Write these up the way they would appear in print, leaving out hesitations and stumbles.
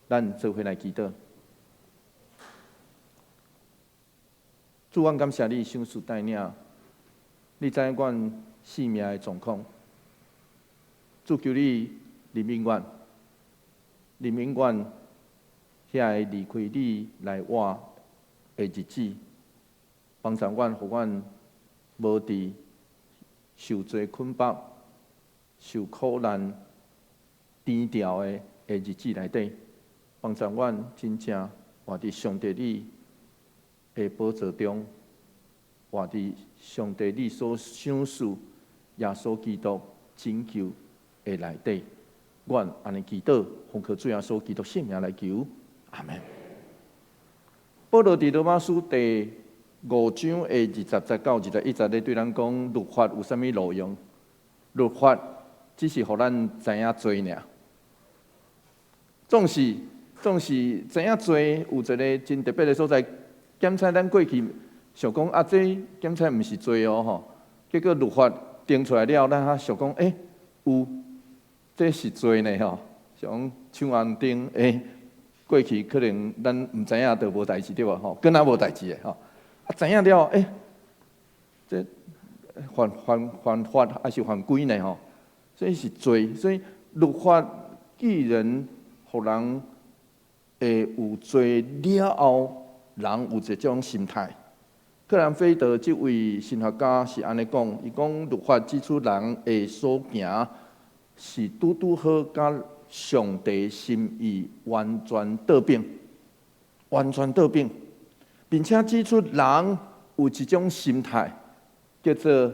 咱做伙來祈禱。主，阮感謝你賞賜帶領，你知影阮性命的狀況。主，求你憐憫阮，憐憫阮遐个離開你來活的日子，幫助阮，予阮無佇受罪捆綁、受苦難單調的日子內底，幫助阮真正活佇上帝你的寶座中，活佇上帝你所賞賜耶穌基督拯救的內底。阮按呢祈禱，奉靠主耶穌基督聖名來求，阿門。保羅佇羅馬書第五章的20節到21節咧，對咱講律法有啥物路用？律法只是予咱知影罪爾。總是知影罪有一个真特別的所在，檢查咱過去想講啊，這檢查毋是罪哦吼。結果律法定出來了，咱才想講，欸，有，這是罪呢吼。像搶紅燈，欸，過去可能咱毋知影就無代誌對無吼，閣若無代誌的吼。啊，知影了，欸，這犯法還是犯規呢吼？所以是罪，所以律法既然予人會有罪了後，人有一種心態。克蘭菲德這位神學家是按呢講，伊講律法指出人的所行是拄拄好，佮上帝心意完全倒反，完全倒反，並且指出人有一種心態，叫做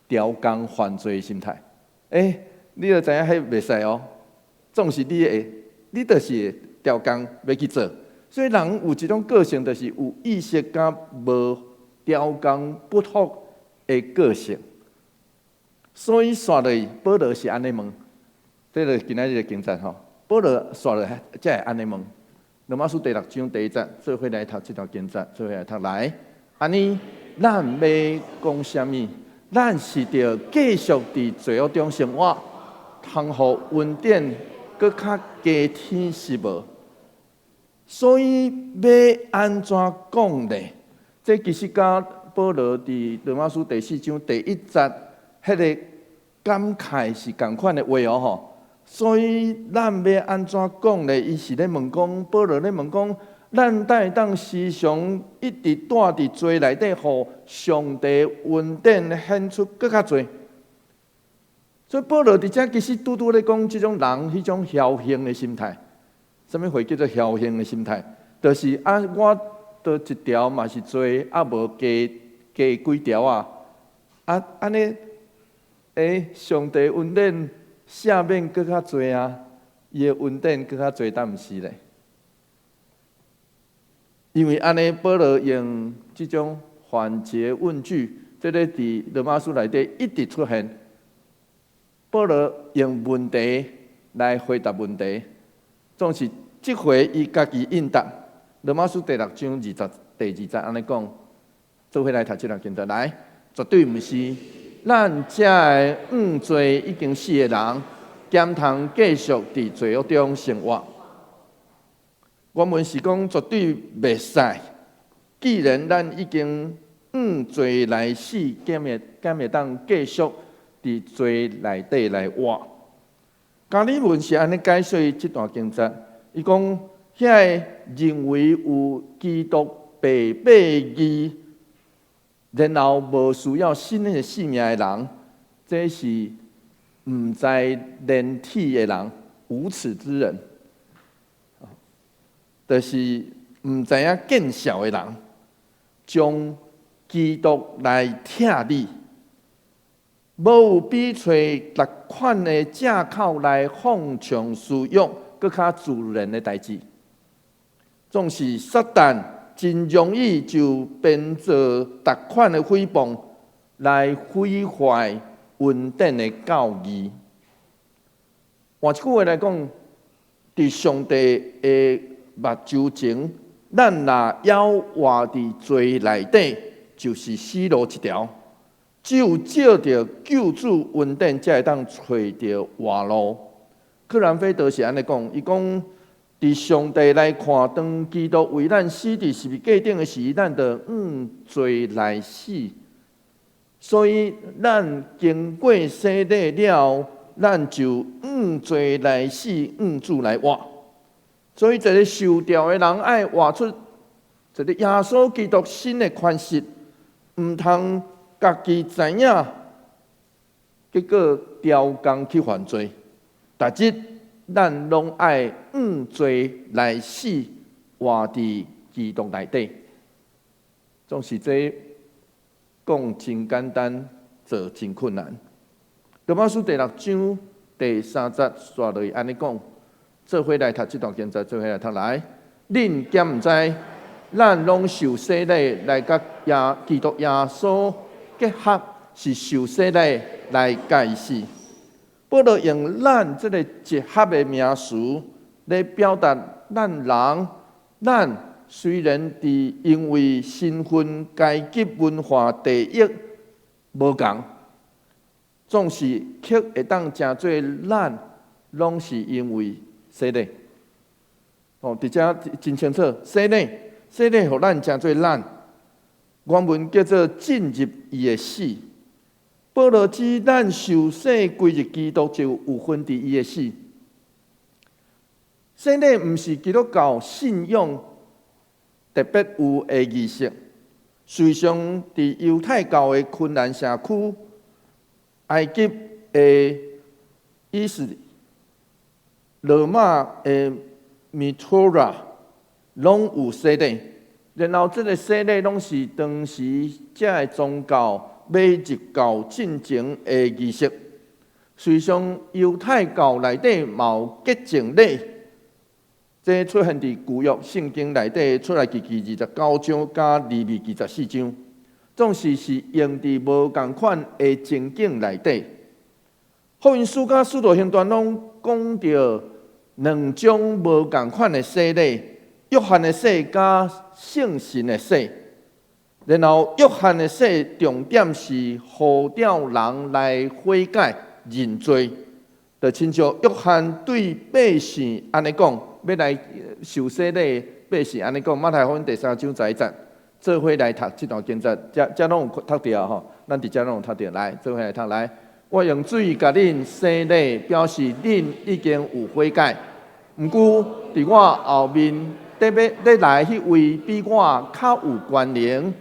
刁工犯罪的心態。欸，你著知影彼袂使哦，總是你會，你就是會刁工欲去做。所以人有一種個性，就是有意識佮無刁工不服的個性。所以紲落去，保羅是按呢問，這个今仔日的經節吼，保羅紲落才會按呢問。羅馬書第六章第一節，做伙來讀這段經節，做伙來讀來。按呢，咱欲講啥物？咱是著繼續佇罪惡中生活，通予恩典閣較加添是無？所以欲按怎講咧？這其實佮保羅佇羅馬書第四章第一節彼个感慨是仝款的話哦吼。所以咱欲按怎講咧？伊是咧問講，保羅咧問講，咱會當時常一直蹛佇罪內底，予上帝恩典顯出閣較濟。所以保羅佇遮其實拄拄咧講這種人彼種僥倖的心態。啥物貨叫做僥倖的心態？就是啊，我著一條嘛是罪，啊無加加幾條啊，啊按呢，欸，上帝恩典赦免閣較濟啊，伊的恩典閣較濟，敢毋是咧？因為按呢，保羅用這種反訖問句，這个佇羅馬書內底一直出現。保羅用問題來回答問題，總是這回伊家己應答。羅馬書第六章二十第二節按呢講，做伙來讀這段經節來，絕對毋是。咱這个向罪已經死的人，敢通繼續佇罪惡中生活？原文是講絕對袂使。既然咱已經向罪來死，敢會當繼續佇罪內底來活？加爾文是按呢解說這段經節，伊講遐个認為有基督白白義，然後無需要新的性命的人，這是毋知廉恥的人，無恥之人，就是毋知影見笑的人，將基督來拆你，無有比揣逐款的藉口來放縱私欲，閣較自然的代誌。總是撒旦真容易就編造逐款的誹謗來毀壞恩典的教義。換一句話來講，佇上帝的目睭前，咱若猶活佇罪內底，就是死路一條。只有藉著救主恩典，才會當揣著活路。克蘭菲德是按呢講，伊講佇上帝來看，當基督為咱死佇十字架頂的時，咱就按罪來死。所以，咱經過洗禮了，咱就按罪來死，按主來活。所以，一个受召的人愛活出一个耶穌基督新的款式，毋通家己知影，結果刁工去犯罪。逐日咱攏愛按罪來死，活佇基督內底。總是這講真簡單，做真困難。羅馬書第六章第三節煞落去按呢講，做伙來讀這段經節，做伙來讀來。恁敢毋知，咱攏受洗禮來佮基督耶穌結合，是受洗禮來共伊死。保羅用咱這个集合的名詞來表達咱人，咱雖然佇因為身份、階級、文化、地域無仝，總是卻會當成做咱，攏是因為洗禮。哦，佇遮真清楚，洗禮，洗禮予咱成做咱。原文叫做進入伊的死。保羅指咱受洗歸入基督，就有份佇伊的死。洗禮毋是基督教信仰特別有的儀式，事實上，佇猶太教的昆蘭社區、埃及的伊斯、羅馬的米托拉，攏有洗禮。然後，這个洗禮攏是當時這个宗教欲入教進前的儀式。事實上，猶太教內底嘛有潔淨禮，這出現佇舊約聖經內底出埃及記29章佮利未記14章，總是是用佇無仝款的情景內底。福音書佮使徒行傳攏講著兩種無仝款的洗禮，約翰的洗佮聖神的洗。然後約翰的洗重點是呼召人來悔改認罪，就親像約翰對百姓按呢講，欲來受洗禮百姓按呢講，馬太福音第三章十一節，做伙來讀這段經節，遮遮攏有讀著吼，咱佇遮攏有讀著，來做伙來讀來。我用水共恁洗禮，表示恁已經有悔改。毋過佇我後面得欲得來彼位比我較有權能，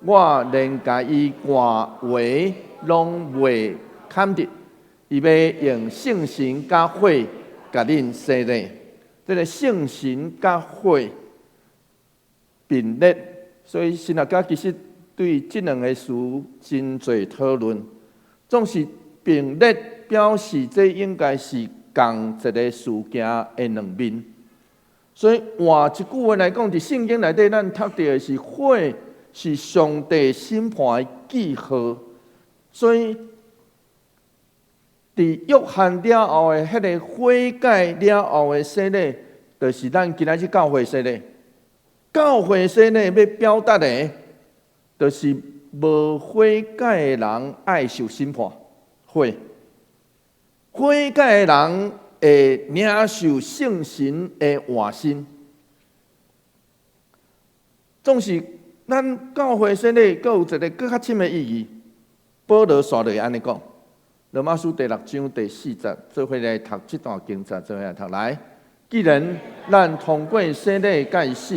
我連共伊汗鞋攏袂堪得。伊欲用聖神佮火共恁洗禮。這个聖神佮火並列，所以神學家其實對這兩个詞真濟討論。總是並列表示這應該是仝一个事件的兩面。所以換一句話來講，佇聖經內底，咱讀著的是火是上帝審判的記號。所以佇約翰了後的彼个悔改了後的洗禮，就是咱今仔日教會洗禮。教會洗禮欲表達的，就是無悔改的人愛受審判。火悔改的人會領受聖神的換新。總是咱教會洗禮，閣有一个閣較深的意義。保羅煞落按呢講，羅馬書第六章第四節，做伙來讀這段經節，做伙來讀來。既然咱通過洗禮共伊死，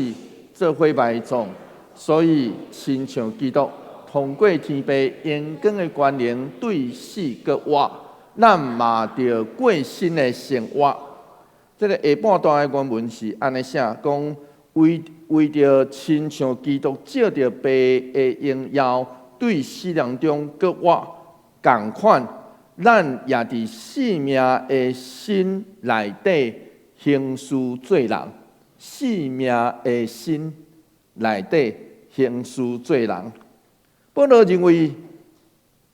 做伙埋葬，所以親像基督通過天父榮光的權能對死閣活，咱嘛著過新的生活。這个下半段的原文是按呢寫，講為為著親像基督藉著父的榮耀對死人中閣活仝款，咱也佇性命的新內底行事做人。性命的新內底行事做人。保羅認為，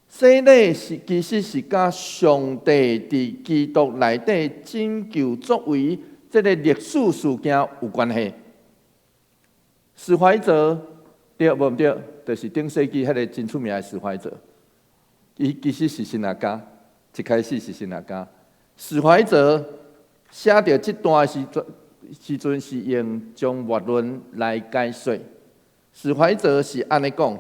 洗禮是其實是佮上帝佇基督內底拯救作為這个歷史事件有關係。史懷哲對無毋對？就是頂世紀彼个真出名的史懷哲，伊其實是神學家，一開始是神學家。史懷哲寫著這段時陣，時陣是用終末論來解說。史懷哲是按呢講，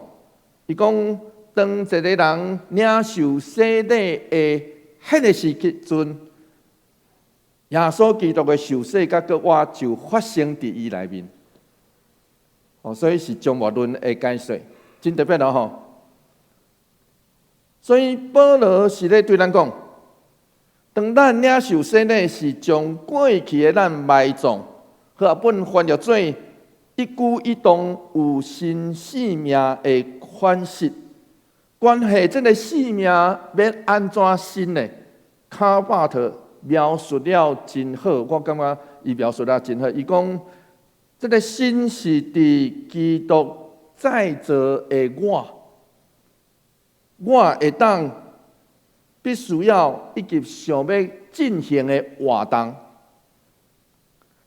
伊講當一個人領受洗禮的彼個時陣，耶穌基督的受死佮復活就發生佇伊內面。哦，所以是終末論的解說，真特別囉吼。所以保羅是咧對咱講，當咱領受洗禮，是將過去的咱埋葬，和合本翻譯做一舉一動有新生命的款式。關係這个生命欲按怎新呢？卡巴特描述了真好，我感覺伊描述了真好。伊講，這个新是佇基督再造的我，我會當必須要以及想欲進行的活動，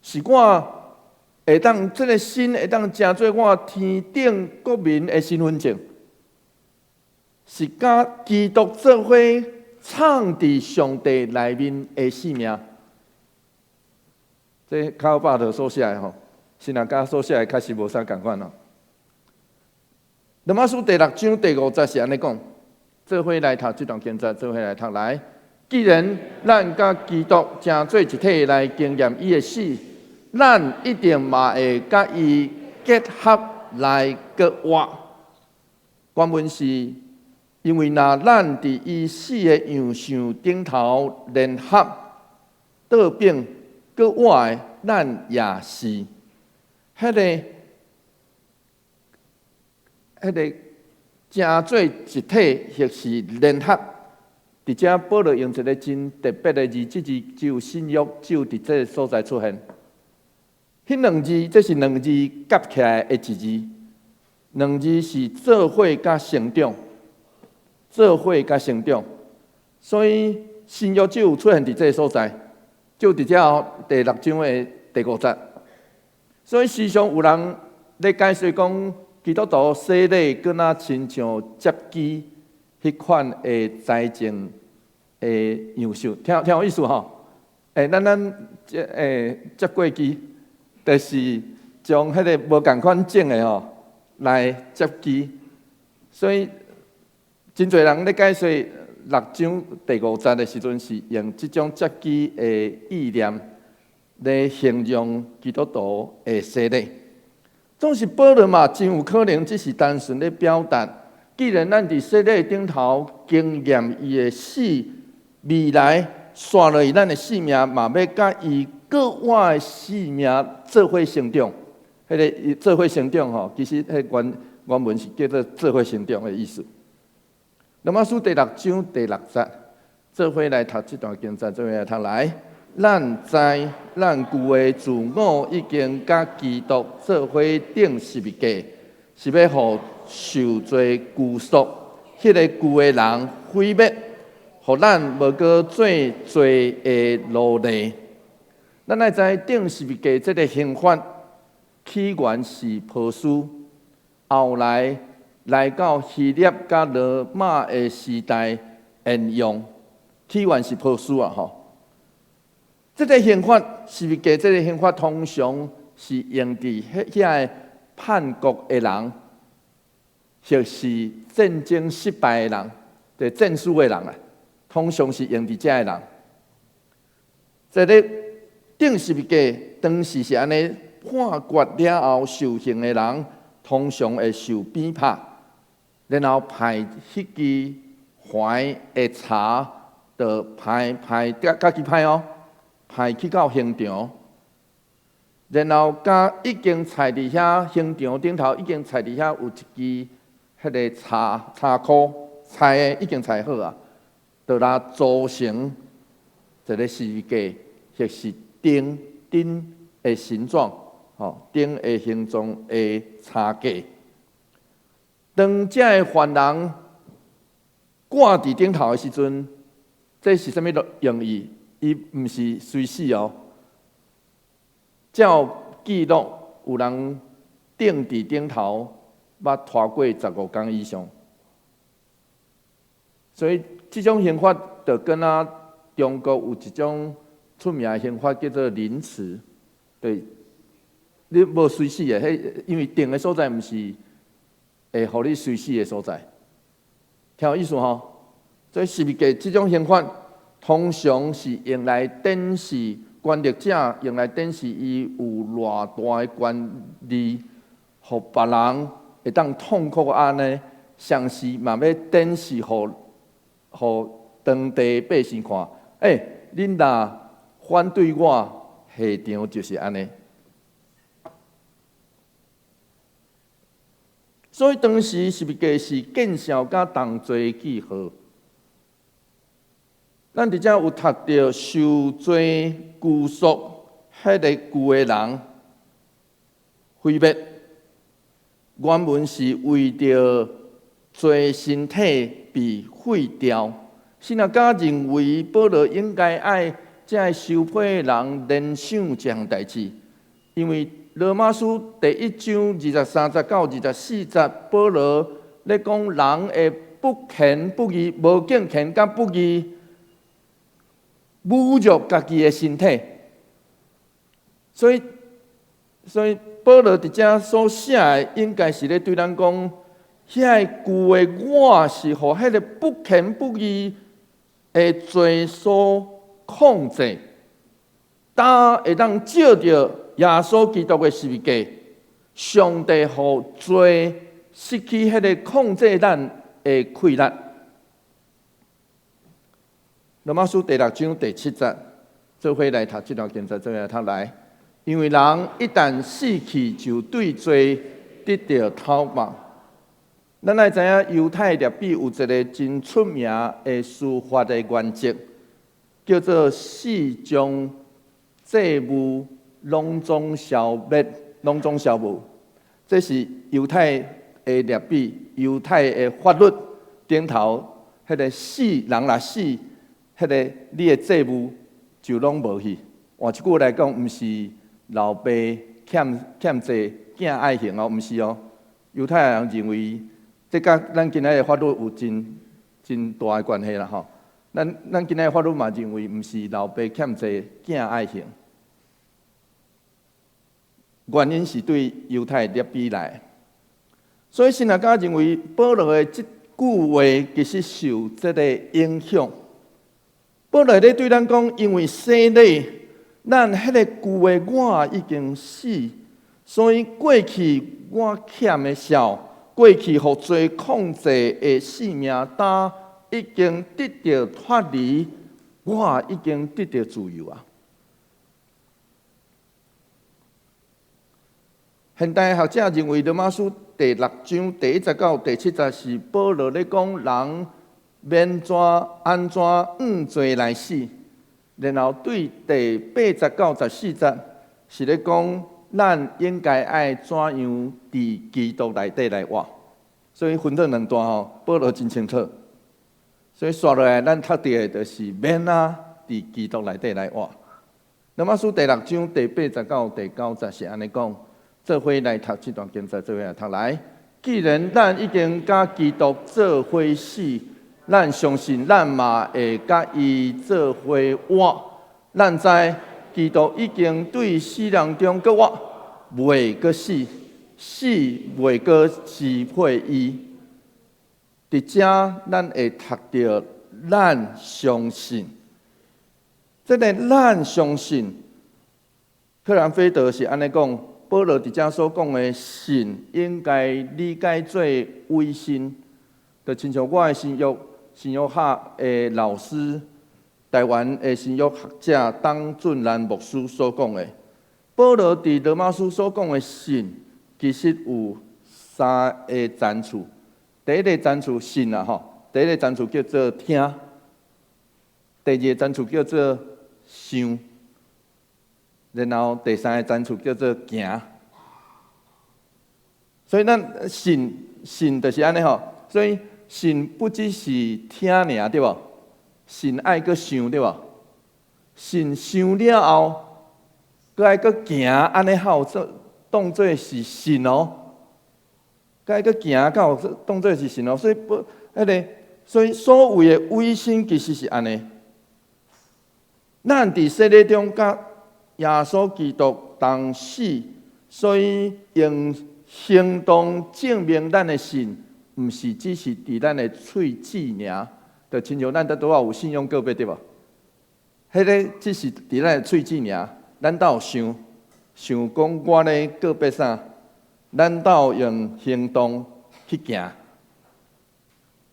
是我會當這个新會當成做我天頂國民的身份證，是佮基督做伙藏佇上帝內面的生命。這卡巴特所寫的吼，是若佮所寫的確實無啥仝款咯。羅馬書第六章第五節是按呢講，做伙來讀這段經節，做伙來讀來。既然咱佮基督成做一體來經驗伊的死，咱一定嘛會佮伊結合來閣活。原文是，因為若咱佇伊死的樣式頂頭聯合倒變閣活的，咱也是彼个成做一體，或是聯合。佇遮保羅用一个真特別的字，這字只有新約只有佇這个所在出現。彼兩字，這是兩字夾起來的一字。兩字是做伙佮成長，做伙佮成長。所以新約只有出現佇這个所在，就佇遮第六章的第五節。所以時常有人咧解釋講，基督徒洗禮，敢若親像接枝彼款的栽種的樣式，聽聽有意思吼？咱接過枝，就是將彼个無仝款種的吼來接枝，所以真濟人咧解釋六章第五節的時陣，是用這種接枝的意念來形容基督徒的洗禮。總是保羅嘛，真有可能只是單純咧表達，既然咱佇洗禮頂頭經驗伊的死，未來紲落去咱的生命嘛，欲佮伊閣活的生命做伙成長。彼个做伙成長吼，其實彼原文是叫做做伙成長的意思。羅馬書第六章第六節，做伙來讀這段經節，做伙來讀來。咱知咱舊的自我已經佮基督做伙釘十字架，是欲予受罪拘束，彼个舊的人毀滅，予咱無閣做罪的奴隸。咱愛知釘十字架這个刑罰起源是波斯，後來來到希臘佮羅馬的時代沿用，起源是波斯啊吼。這个刑罰十字架，這个刑罰通常是用佇彼遐个叛國的人，或是戰爭失敗的人，就戰輸的人啊，通常是用佇遮个人。這个釘十字架當時是按呢判決了後受刑的人，通常會受鞭拍，然後排彼支橫的柴，就排排家己排哦，排去到刑場，然後佮已經踩佇遐刑場頂頭，已經踩佇遐有一支彼个柴柴箍，柴的已經柴好啊，就來組成一個十字架，或是釘釘的形狀，吼釘的形狀的柴架。當這个犯人掛佇頂頭的時陣，這是啥物用意？伊毋是隨死哦。照記錄，有人釘佇頂頭，捌拖過15工以上。所以這種刑罰就敢若中國有一種出名的刑罰叫做凌遲，對，你無隨死的，彼因為釘的所在毋是會予你隨死的所在，聽有意思吼？所以十字架這種刑罰，通常是用來展示權力者，用來展示伊有偌大的權力，予別人會當痛苦按呢，同時嘛欲展示予當地百姓看，恁若反對我，下場就是按呢。所以當時十字架是見笑佮同罪記號。咱佇遮有讀著受罪拘束彼个舊的人毀滅，原文是為著罪身體被廢掉。神學家認為保羅應該愛這个受批的人聯想這項代誌，因為羅馬書第一章23節到24節，保羅咧講人會不虔不義、無敬虔佮不義，侮辱家己的身體。所以保羅佇遮所寫的，應該是咧對咱講，遐个舊的我是予彼个不虔不義的罪所控制，當會當藉著耶穌基督的十字架，上帝予罪失去彼个控制咱的氣力。羅馬書第六章第七節，做伙來讀這段經節，做伙來讀來。因為人一旦死去，就對罪得著討縛。咱愛知影猶太律法有一个真出名的司法的原則，叫做四將祭物攏總消滅，攏總消無。這是猶太的律法，猶太的法律頂頭，彼个死人若死，彼个你的祭物就攏無去。換一句話來講，毋是老爸欠債，囝愛還哦，毋是哦。猶太人認為，這佮咱今仔的法律有真真大的關係啦吼。咱今仔的法律嘛認為，毋是老爸欠債，囝愛還。原因是對猶太律法來，所以神學家認為保羅的這句話其實受這个影響。保羅咧對咱講，因為洗禮，咱彼个舊的我已經死，所以過去我欠的數，過去予罪控制的性命擔已經得著脫離，我已經得著自由啊！現代學者認為，羅馬書第六章第一節到第七節是保羅咧講人免怎按怎按罪來死，然後對第八節到14節是咧講咱應該愛怎樣佇基督內底來活。所以分做兩段吼，保羅真清楚。所以紲落來，咱讀著的就是免啊佇基督內底來活。羅馬書第六章第八節到第九節是按呢講。做伙來讀這段經節，做伙來讀來。既然咱已經佮基督做伙死，咱相信咱嘛會佮伊做伙活。咱知基督已經對死人中閣活，袂閣死，死袂閣支配伊。佇遮咱會讀著，咱相信，這个咱相信，克蘭菲德是按呢講。保羅佇遮所講的信，應該理解做委身，就親像我的新約學的老師，台灣的新約學者董俊蘭牧師所講的。保羅佇羅馬書所講的信，其實有三个層次。第一个層次信啊吼，第一个層次叫做聽，第二个層次叫做想。然後第三個層次叫做行，所以咱信信就是按呢吼，所以信不只是聽爾對無？信愛閣想對無？信想了後，閣愛閣行，按呢好做當做是信哦。閣愛閣行，才有當做是信哦。所以不，彼个，所以所謂的委身其實是按呢。咱佇洗禮中佮耶穌基督同死，所以用行動證明咱的信，毋是只是佇咱的喙舌爾，就親像咱拄仔有信仰告白對無？彼个只是佇咱的喙舌爾，咱都有想想講我咧告白啥，咱都有用行動去行，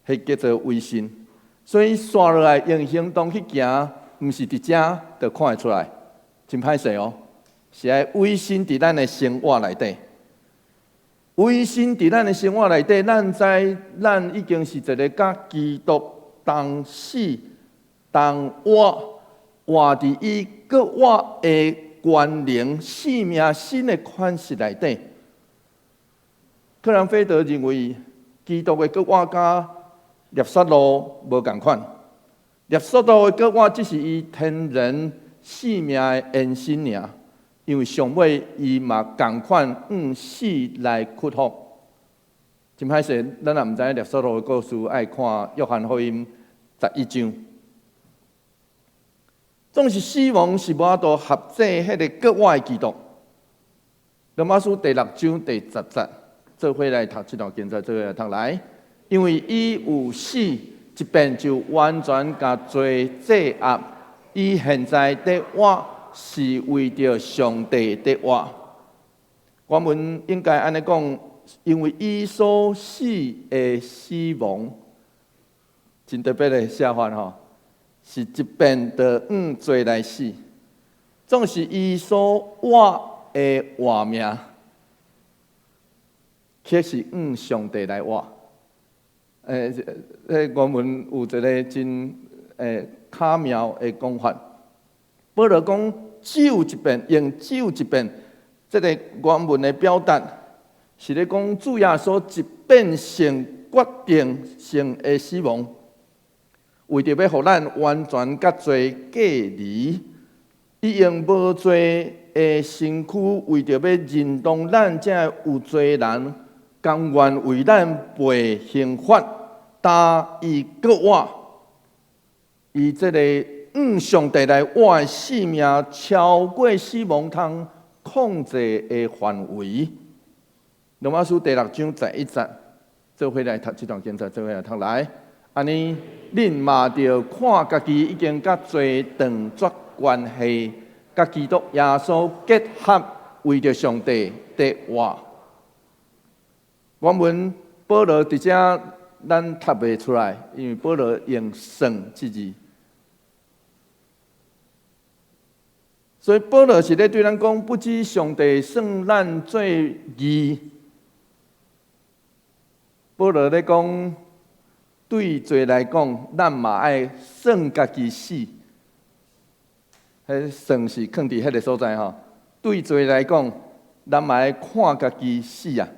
彼叫做微信。所以紲落來用行動去行，毋是佇遮就看會出來，真歹勢哦。是愛委身佇咱的生活內底，委身佇咱的生活內底，咱知咱已經是一个佮基督同死同活，活佇伊閣活的權能、生命新的款式內底。克蘭菲德認為，基督的閣活佮拉撒路無仝款，拉撒路的閣活只是伊天然生命的延伸爾。因為上尾伊嘛仝款向死來屈服。真歹勢，咱也毋知影拉撒路的故事，愛看約翰福音11章。總是死亡是無法度轄制彼个閣活的基督。羅馬書第六章第10節，做伙來讀這段經節，做伙來讀來。因為伊有死一遍就完全共罪制壓，伊現在佇活，是為著上帝佇活。我們應該按呢講，因為伊所死的死亡，真特別的寫法吼，是一遍就向罪來死，總是伊所活的活命，卻是向上帝來活。我們有一个真巧妙的講法。保羅講只有一遍，用只有一遍，這个原文的表達是咧講主耶穌一遍性決定性的死亡，為著欲予咱完全佮罪隔離，伊用無罪的身軀，為著欲認同咱這有罪人，甘願為咱背刑罰，擔伊閣活，伊這个向上帝來活的生命，超過死亡通控制的範圍。羅馬書第六章11節，做伙來讀這段經節，做伙來讀來。按呢，恁嘛著看家己已經佮罪斷絕關係，佮基督耶穌結合，為著上帝佇活。原文保羅佇遮咱讀袂出來，因為保羅用算這字。所以保羅是咧對咱講，不知上帝算咱做義。保羅咧講，對罪來講，咱嘛愛算家己死。彼算是囥佇彼个所在吼。對罪來講，咱嘛愛看家己死啊。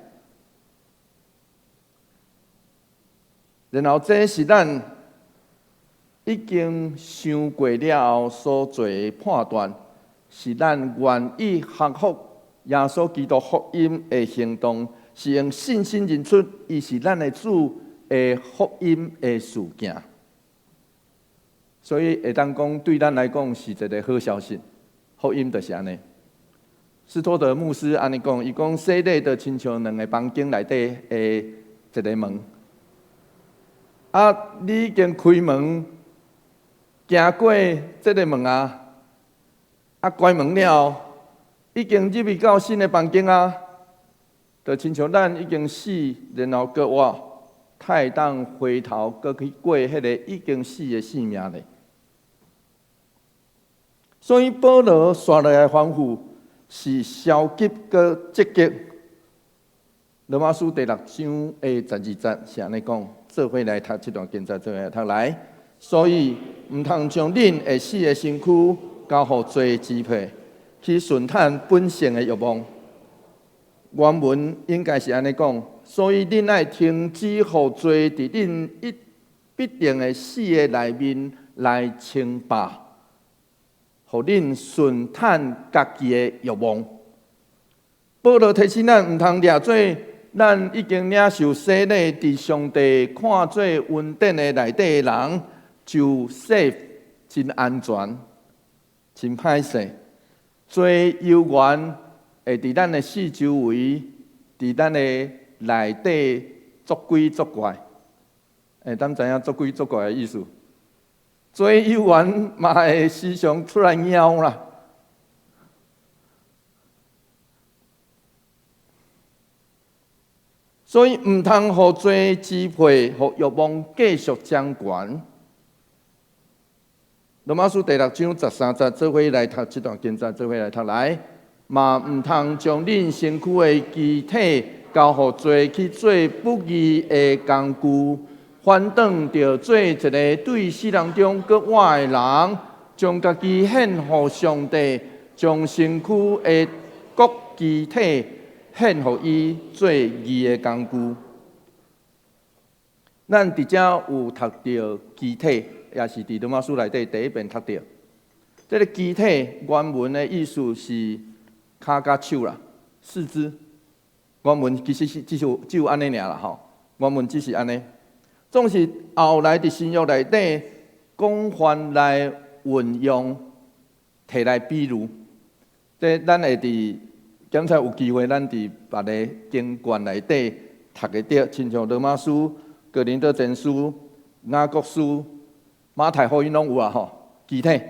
然後這是咱已經想過了後所做的判斷。是咱願意降服耶穌基督福音的行動，是用信心認出伊是咱的主的福音的事件。所以會當講，對咱來講是一个好消息。福音就是按呢。斯托德牧師按呢講，伊講洗禮就親像兩个房間內底的一个門。啊，你已經開門，行過這个門啊。啊，關門了，已經入去到新的房間啊，就親像咱已經死，然後閣活，才會當回頭閣去過彼个已經死的生命咧。所以保羅紲落來吩咐是消極閣積極。羅馬書第六章的12節是按呢講，做伙來讀這段經節，做伙來讀來。所以毋通將恁會死的身軀交予罪支配，去順趁本性的欲望。原文應該是按呢講，所以恁愛停止予罪佇恁必定會死的內面來稱霸，予恁順趁家己的欲望。保羅提醒咱，毋通掠做咱已經領受洗禮，佇上帝看做恩典的內底的人，就 safe 真安全，真歹勢。罪猶原會佇咱的四周圍，佇咱的內底作鬼作怪。欸，咱知影作鬼作怪的意思？罪猶原嘛會時常出來貓啦。所以毋通予罪支配，予欲望繼續掌權。羅馬書第六章十三節，做伙來讀這段經節，做伙來讀來，嘛毋通將恁身軀的肢體交予罪去做不義的工具，反轉著做一个對死人中閣活的人，將家己獻予上帝，將身軀的各肢體獻予伊做義的工具。咱佇遮有讀著肢體，也是佇羅馬書內底第一遍讀著。這个肢體原文的意思是跤佮手啦，四肢。原文其實是只有按呢爾啦吼，原文只是按呢。總是後來佇新約內底廣泛來運用，提來比喻。這咱會佇檢查有機會，咱佇別个經卷內底讀會著，親像羅馬書、哥林多前書、雅各書、馬太福音攏有啊吼，肢體。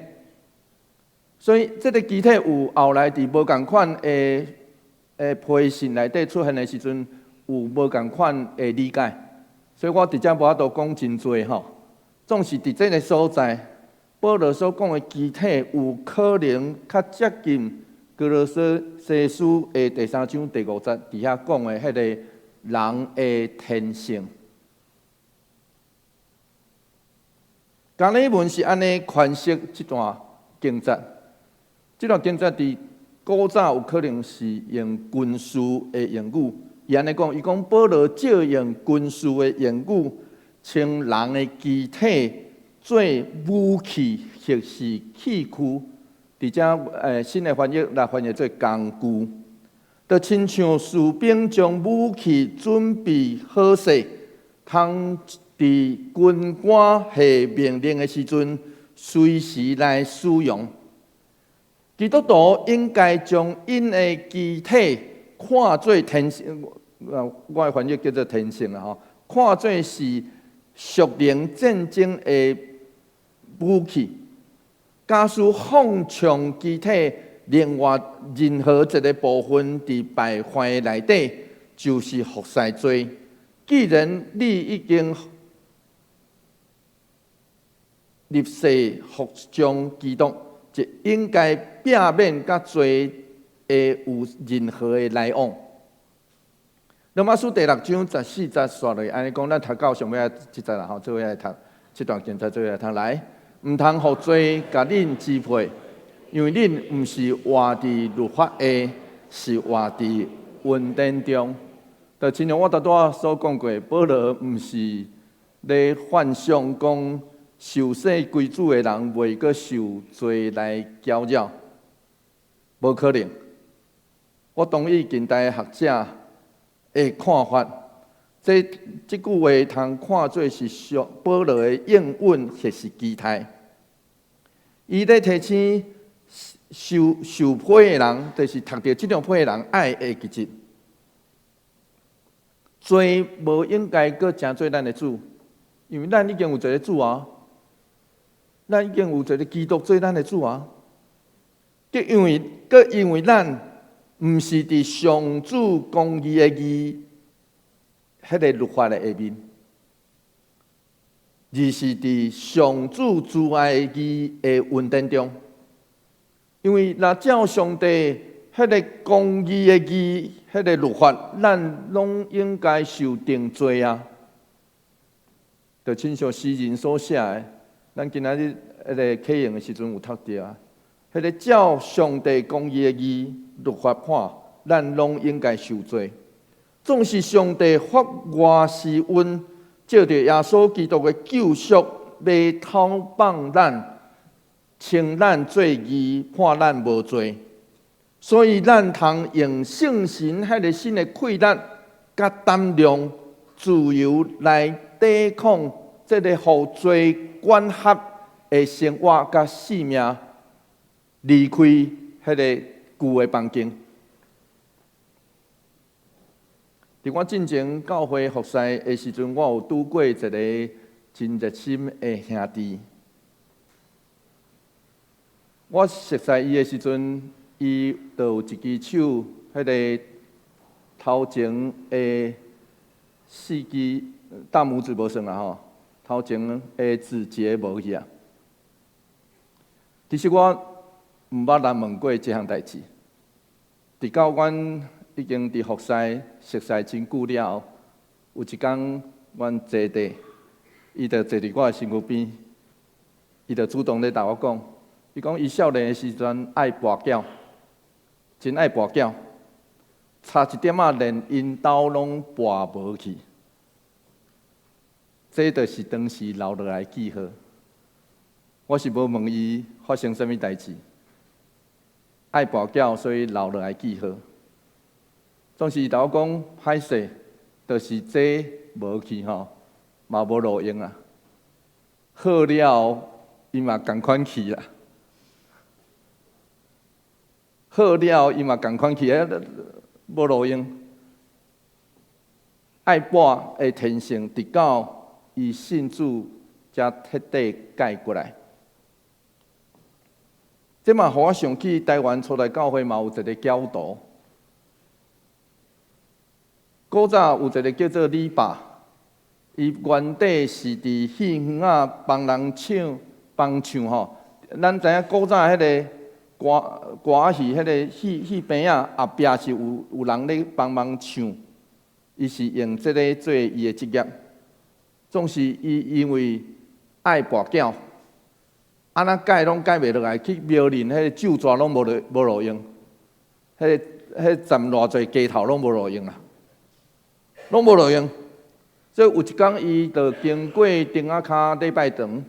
所以這个肢體有後來佇無仝款的批信內底出現的時陣，有無仝款的理解。所以我佇遮無法度講真濟吼。總是佇這个所在，保羅所講的肢體有可能較接近歌羅西書的第三章第五節佇遐講的彼个人的天性。加爾文是按呢詮釋這段經節，這段經節佇古早有可能是用軍事的用語，伊按呢講，伊講保羅借用軍事的用語，稱人的肢體做武器或是器具，佇遮新的翻譯來翻譯做工具，就親像士兵將武器準備好勢，通佇軍官下命令的時陣，隨時來使用。基督徒應該將𪜶的肢體看做天性，我的翻譯叫做天性啦吼，看做是屬靈戰爭的武器。假使放縱肢體，另外任何一个部分佇敗壞內底，就是服侍罪。既然你已經立誓服從基督，就應該避免佮罪的有任何的來往。羅馬書第六章十四節煞落按呢講，咱讀到上尾仔這節啦吼，做伙來讀這段經節，做伙來讀來，毋通予罪共恁支配，因為恁毋是活佇律法下，是活佇恩典中。就親像我拄拄仔所講過，保羅毋是咧幻想講受洗歸主的人袂閣受罪來攪擾，無可能。我同意近代學者的看法，這句話通看做是上保羅的應允或是期待。伊咧提醒受批的人，就是讀著這張批的人愛會記得，罪無應該閣成做咱的主，因為咱已經有一个主啊，咱已經有一个基督做咱的主啊。閣因為咱毋是佇上主公義的義，彼个律法的下面，而是佇上主慈愛的義的恩典中。因為若照上帝彼个公義的義，彼个律法，咱攏應該受定罪啊！就親像詩人所寫的，咱今仔日彼个啟用的時陣有讀著啊。彼个照上帝公義的義律法判，咱攏應該受罪。總是上帝發外施恩，藉著耶穌基督的救贖，欲討放咱，稱咱做義，判咱無罪。所以咱通用聖神彼个新的氣力、佮膽量，自由來抵抗這个予罪管轄的生活佮性命，離開彼个舊的房間。佇我進前教會服侍的時陣，我有拄過一個真熱心的兄弟。我熟似伊的時陣，伊就有一支手，彼个頭前的四支大拇指無算啦吼，頭前的指節無去啊。其實我毋捌人問過這項代誌，直到阮已經佇服侍熟似真久了後，有一工阮坐佇，伊就坐佇我的身軀邊，伊就主動咧共我講，伊講伊少年的時陣愛跋筊，真愛跋筊，差一點仔連𪜶兜攏跋無去。這就是當時留落來記號。我是無問伊發生啥物代誌，愛跋筊，所以留落來記號。總是伊共我講歹勢，就是這無去吼，嘛無路用啊。好了，伊嘛仝款去啦。好了，伊嘛仝款去，無路用。愛跋的天性，直到伊信主，才徹底改過來。這嘛予我想起台灣初代教會嘛有一個教徒。古早有一個叫做李爸，伊原底是佇戲園仔幫人唱幫唱吼。咱知影古早彼个歌歌仔戲，彼个戲戲棚仔後壁是有人咧幫忙唱，伊是用這个做伊的職業。總是伊因為愛跋筊，按怎改攏改袂落來，去廟裡彼个咒咒攏無路用，彼個站偌濟雞頭攏無路用啊，攏無路用。所以有一工，伊就經過釘仔跤禮拜堂，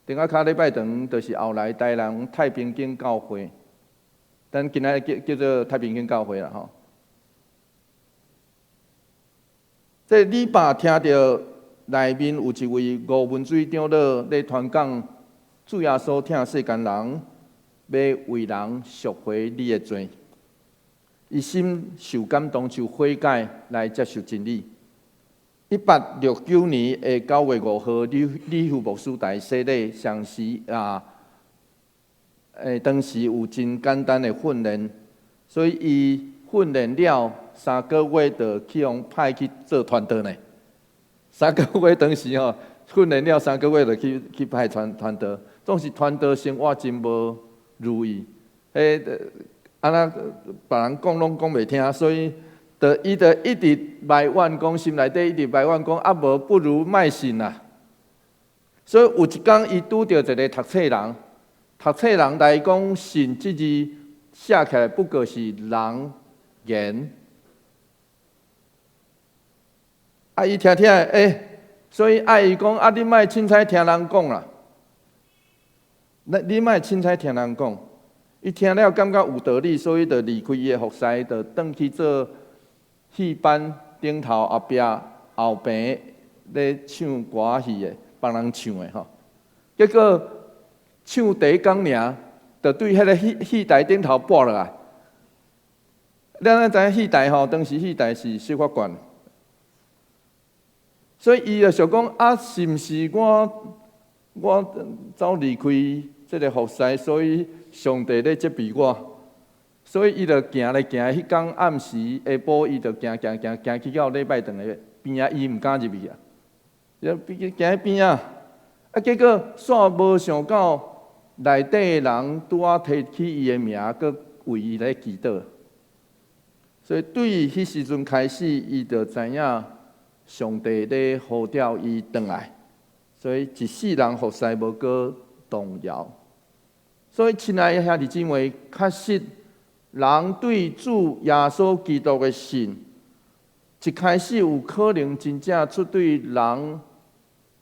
釘仔跤禮拜堂就是後來台南太平間教會，咱今仔叫叫做太平間教會啦吼。這李爸聽著內面有一位吳文水長老咧傳講，主耶穌疼世間人，欲為人贖回你的罪，伊心受感動，就悔改來接受真理。1869年的9月5號，李李富牧師來洗禮，相時啊，當時有真簡單的訓練，所以伊訓練了3個月就去予派去做傳道呢。三個月當時吼，訓練了三個月就去派傳傳道，總是傳道生活真無如意，彼按怎別人講攏講袂聽，所以。就伊就一直埋怨講，心內底一直埋怨講，啊無不如莫信啦。所以有一工，伊拄著一个讀冊人，讀冊人來講，信這字寫起來不過是人言。啊，伊聽聽，欸，所以愛伊講，啊，你莫凊彩聽人講啦，你莫凊彩聽人講。伊聽了感覺有道理，所以就離開伊的服侍，就轉去做。戲班頂頭後壁後棚咧唱歌仔戲的，幫人唱的吼。結果唱第一工爾，就對彼个戲戲台頂頭跋落來。咱知影戲台吼，當時戲台是小可懸，所以伊就想講啊，是毋是我我走離開這个服侍，所以上帝咧責備我？所以伊就行咧行，彼工暗時下晡，伊就行行行行去到禮拜堂的邊仔，伊毋敢入去啊。伊行去邊仔，啊，結果煞無想到內底的人拄仔提起伊的名，閣為伊咧祈禱。所以對彼時陣開始，伊就知影上帝咧呼召伊轉來，所以一世人服侍無閣動搖。所以，親愛的兄弟姊妹，確實。人對主耶穌基督的信，一開始有可能真正出對人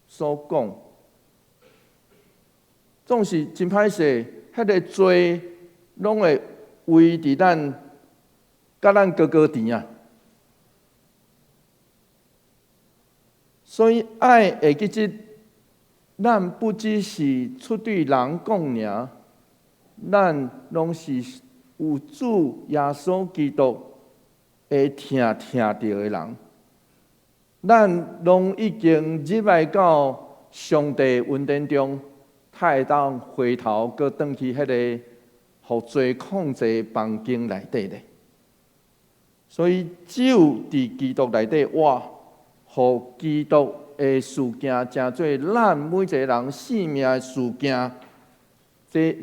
所講，總是真歹勢，彼个罪攏會圍佇咱，佮咱高高甜啊。所以愛會記得，咱不只是出對人講爾，咱攏是。有主耶穌基督的疼疼著的人，咱攏已經入來到上帝恩典中，才會當回頭閣轉去彼个予罪控制房間內底咧。所以，只有佇基督內底活，予基督的事件成做咱每一个人生命的事件，這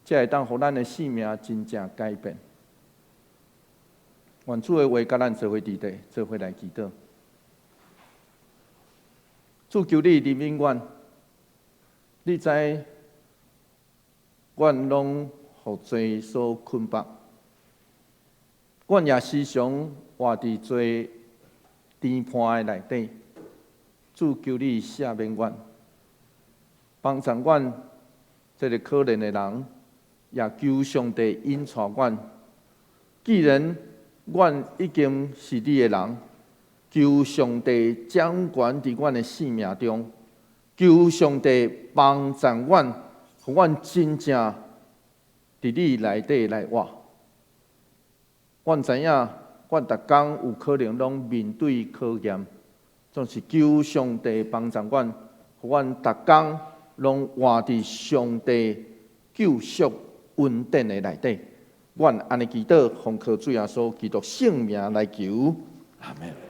才會當予咱的生命真正改變。願主的話佮咱做伙佇佇，做伙來祈禱。主，求你憐憫阮，你知阮攏予罪所捆綁，阮也時常活佇罪審判的內底。主，求你赦免阮，幫助阮這个可憐的人，也求上帝引帶阮。既然阮已經是你的人，求上帝掌權佇阮的生命中，求上帝幫助阮，予阮真正佇你內底來活。阮知影，阮逐工有可能攏面對考驗，總是求上帝幫助阮，予阮逐工攏活佇上帝救贖恩典的內底。阮按呢祈禱，奉靠主耶穌基督聖名來求，阿門。